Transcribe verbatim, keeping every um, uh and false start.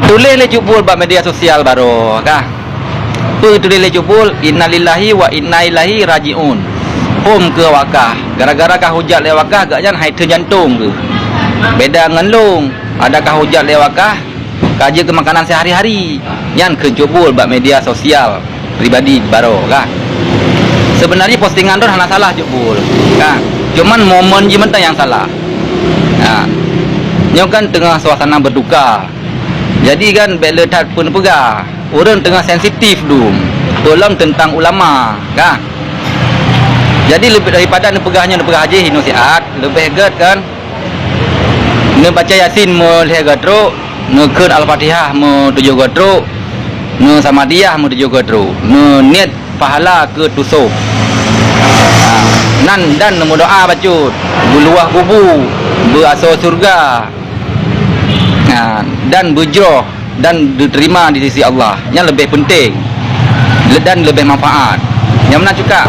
Tuléh lé Cut Bul bak media sosial baroe kah. Peue tuléh lé Cut Bul, "Innalillahi wa inna ilaihi raji'un." Phom keu Wakah. Gara-gara ka hujat lé Wakah, gobnyan hai theun jantong geuh. Beda ngon lôn, ada ka hujat lé Wakah, ka jeuet keu makanan sehari-hari. Nyan kheun Cut Bul bak media sosial pribadi baroe kah. Sebenarnya postingan droen hana salah Cut Bul kah. Cuman momen jih mantong nyang salah. Ha. Nyoe kan teungoh suasana berduka. Jadi kan bék le that peuneuk peugah. Ureuëng teungoh sensitif dum. Peulom teuntang ulama kah. Jadi leubeh daripada neupeugah nyoe neupeugah jih nasihat, leubeh gét kan. Neubaca Yasin meulhèe goe trok, neukheun Al-Fatihah meutujoh goe trok, neusamadiyah meutujoh goe trok, neuniet pahala keu tusoh. Ha, nan dan neumeudoa bacut, beuluwah kubu, beuasoe syeuruga, ha, dan beujroh dan diterima di sisi Allah. Nyan leubeh peunteng le-, dan leubeh manfaat. Nyang meunan cukak.